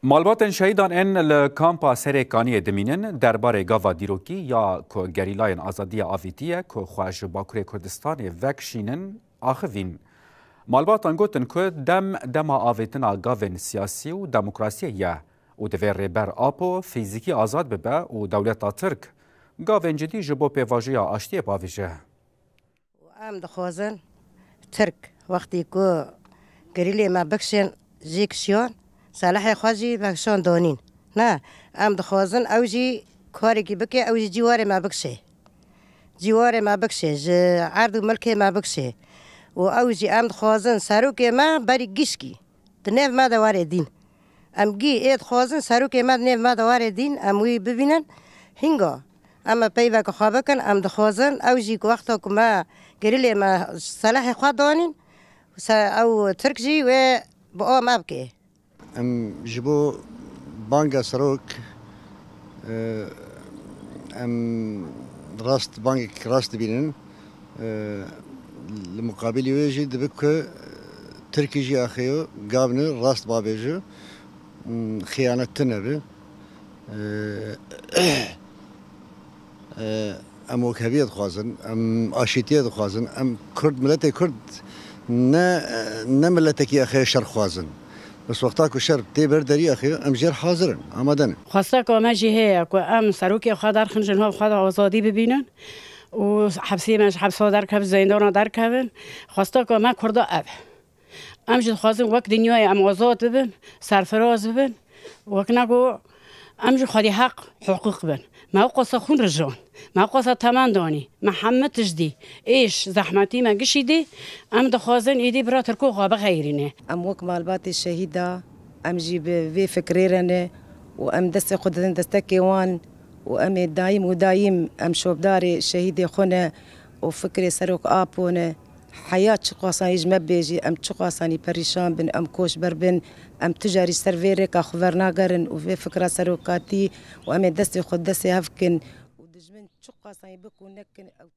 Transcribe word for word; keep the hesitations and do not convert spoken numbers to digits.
Malbatên şehîdan ên li kampa Serê Kaniyê dimînin, derbarê gava dîrokî ya ku gerîlayên azadiya avîtiye ku xwe ji Bakurê Kurdistanê vekişînin, axivîn. Malbatan gotin ku dem dema avêtina gavên siyasî û demokrasiyê ye û divê Rêber Apo fîzîkî azad bibe û dewleta Tirk gavên cidî ji bo pêvajoya aştiyê bavêje. Û em dixwazin Tirk wextî ku gerîlê me bikişên jî kişiyan, selehê xwe jî vekişan danîn. Ne, em dixwazin ew jî karekî bike, ew jî cîwarê me bikişe. Cîwarê me bikişe, ji erd û milkê me bikişe. Û ew jî em dixwazin serokê me berî gişkî di nêv me de were dîn. Em gî ê dixwazin serokê me di nêv me de were dîn, em wî bibînin. Hînga em ê peyveke xwe bikin, em dixwazin ew jî ku wexta ku me gerîlê me selehê xwe danîn, se-, ew Tirk jî wê bi a me bike. Em ji bo banga serok, e, em rast, bangek rast dibînin. E, li muqabilî wê jî dibe ku Tirkî jî axêyo gavni rast bavêje, m, xiyanet tune be. E, e, em wekheviye dixwazin, em aşîtiye dixwazin, em Kurd, miletê Kurd ne, ne miletekî axê şer xwazin. Bes wexta ku şer tê ber derî axê, em jêr hazir in, amade ne. Xwesta ku me jî heye ku em serokê xwe derxin, jinha xwe de azadî bibînin û hepsê me ji hepsa derkevin, zindana derkevin. Xwesta ku me Kurda ev. Em jî dixwazin wek dinyayê em azad bibin, serfiraz bibin. Wek ne ku em jî xwedî heq, hiqûq bin. Me ew qasa xûn rijan, me ew qasa temen danî, me hemî tişt dî, êş, zehmetî me gişî dî. Em dixwazin êdî bira Tirko xwe bixeyrîne. Em wek malbatê şehîda, em jî bi vê fikrê re ne û em destê xwe didin destekê wan û em ê dayîm û dayîm em şopdarê şehîdê xwe ne û fikrê Serok Apo ne. Heya çiqasanî ji me bêjî, em çiqasanî perîşan bin, em koçber bin, em tu carî ser vê rêka xwe vernagerin û vê fikra serokatî û em ê destê xwe destê hev kin û dijmin çiqasanî bikin û nekin, ew